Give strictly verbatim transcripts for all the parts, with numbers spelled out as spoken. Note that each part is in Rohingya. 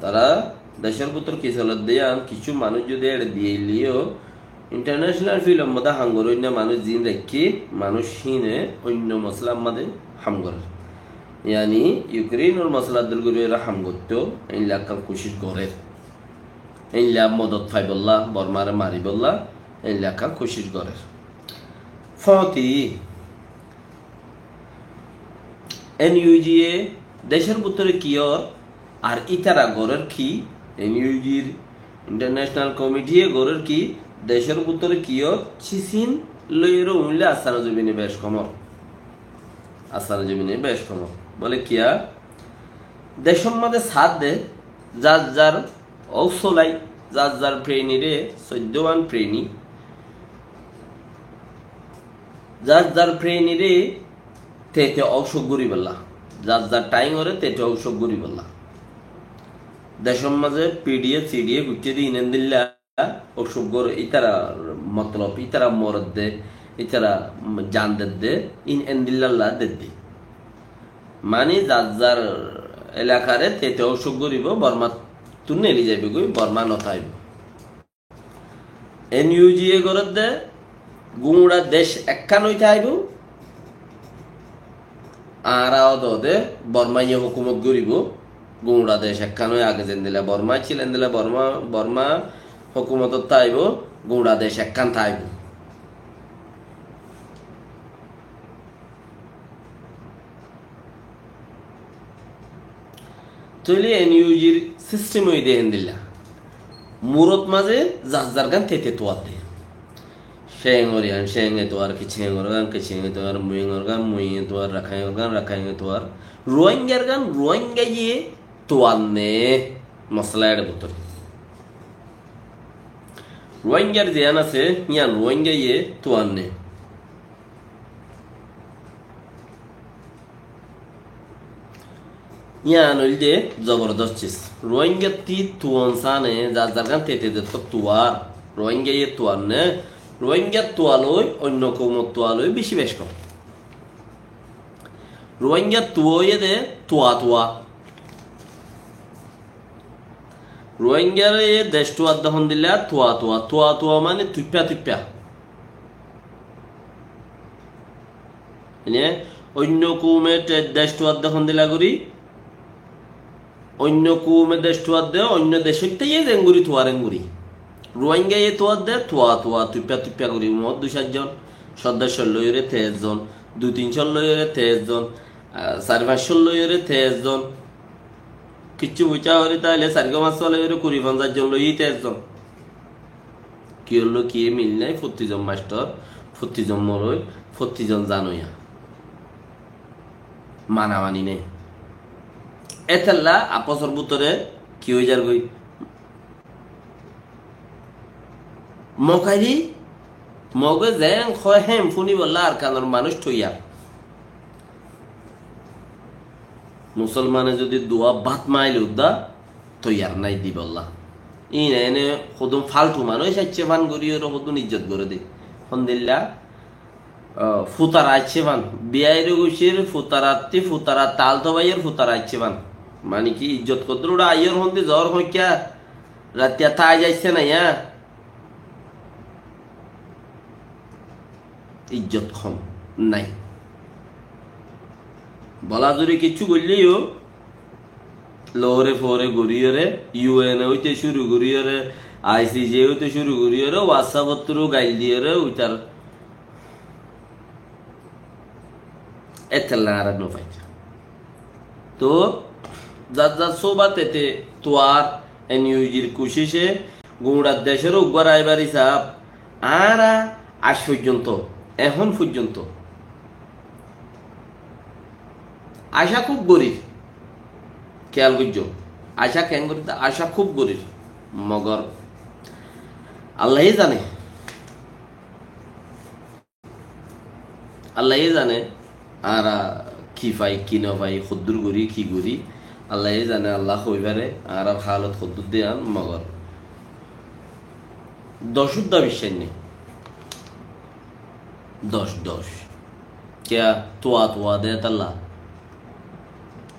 Tará decór bútore ki soler de yían kissú manúic zodi eçe diyé óileyo, international field or modé ham goróinna manúic ziín raikké, manúic híine oinno mosolar modé ham gorér. Yáni Ukraine or mosolar dóri gorí ore ham goittóu, éilla ekkán kucíc gorér. Éilla modot faibolla, Bormare maribolla, éilla ekkán kucíc gorér. Fóti, NUG ye decór bútore ki ór, ar ítara gorér ki, NUG r International Committee ye gorér ki, decór bútore ki ór, císin loiyóre uñíle Astana Zobine bec kom ór. Astana Zobine bec kom ór. Bóle kiyá, decór modé sádde, zar zar óu solai, zar zar prenire, soiddó wán preni, zar zar prenire tete óusok goríbolla, zar zar thaingore tete óusok goríbolla. Decór mazé piçiye siçiye gucce de ín endilla óusok gor, ítara motolob, ítara moredde, ítara jan dedde, ín endillalla dedde. Mani zar zar elakare tete óusok goríbo, Bormattú neli zaibogói, Borma no táibo. NUG ye gorédde, guñça dec ekkán ói táibo, añára ódode Bormaye hókumot goríbo, guñça dec ekkán ói, age zendilla Borma accíl, endilla Borma, Borma hókumotot táibo, guñça dec ekkán táibo. Tóile NUG r system óiye de héndilla. Murot mazé zar zargán tete tuadde. Cengor yián cenge tuar, kicengor gán kicenge tuar, muingor gán muinge tuar, rakaingor gán rakainge tuar. Ruáingar gán Ruáingaye tuanne. Mosala eçe bútore. Ruáingar ziyán asé, yián Ruáingaye tuanne. Yián óilde zobordos cis. Ruáingattí tuon sáne, zar zargán tete dettók tuar. Ruáingaye tuanne, Ruáingar tualoi, oinno koumor tualoi beci bec kom. Ruáingar tuoiye de tua tua. Ruáingare dec tuadde hondilla tua tua. Tua tua mani tuippa tuippa. Mane, oinno koume te-, dec tuadde hondilla gorí, oinno koume dec tuadde, oinno decóittá ye zengori tuar engori. Ruáingaye tuadde, tua tua, tuippa tuippa gorí, moór dui sair zon, soddoc cót loiyóre teic zon, dui tin cót loiyóre teic zon, ah, sair fañs cót loiyóre teic zon. Kiccú fuicá gorí táile sair gó fañs cót loiyóre kuri fonzaic zon loiyí teic zon. Kiyólla kiyé mil nái, fottizon mastor, fottizon moloi, fottizon zanoya. Manamani nái. Étella apósor bútore ki ói zargói? Mokairi, Moge zeén hoó hén fúnibolla Arkanor manúic toiyar. Musolmane zodi duwa bát maile uddá toiyar nái dibolla. Íin ene hodún faltu manúic aiccé fán goríyoré hodún ijjot goré de. Hondilla, ah, futara aiccé fán. Biyaire gucír futarattí futara tal to báiyor futara aiccé fán. Mani ki ijjot hoddúr uçá aiyór hondi zoór hoikká. Rattiya táic aiccé na yá. Ijjot hom nái. Bola zuri kiccú goilleyó, loore foore goríyoré, U N óite cúru goríyoré, I C J óite cúru goríyoré, WhatsApp ottúru gail diyoré, uitar Étella añára no faijjá. Toóu zar zar sóba tete tuar N U G r kucíce guñça decóre uggúa raibár hísab añára aij foijjonto, ehón foijjonto acá kúb gorír. Kéyal goijjó, acá keén gorír, acá kúb gorír. Mogor Allaye zane. Allaye zane añára ki fai, ki no fai, hoddúr gorí, ki gorí. Allaye zane, Allah hoi fare añárar halot hoddúr de yián, mogor doc uddá biccác nái. Doc, doc. Kiyá? Tuwa, tuwa de étalla.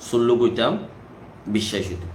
Sulluk óitam, biccác óitam.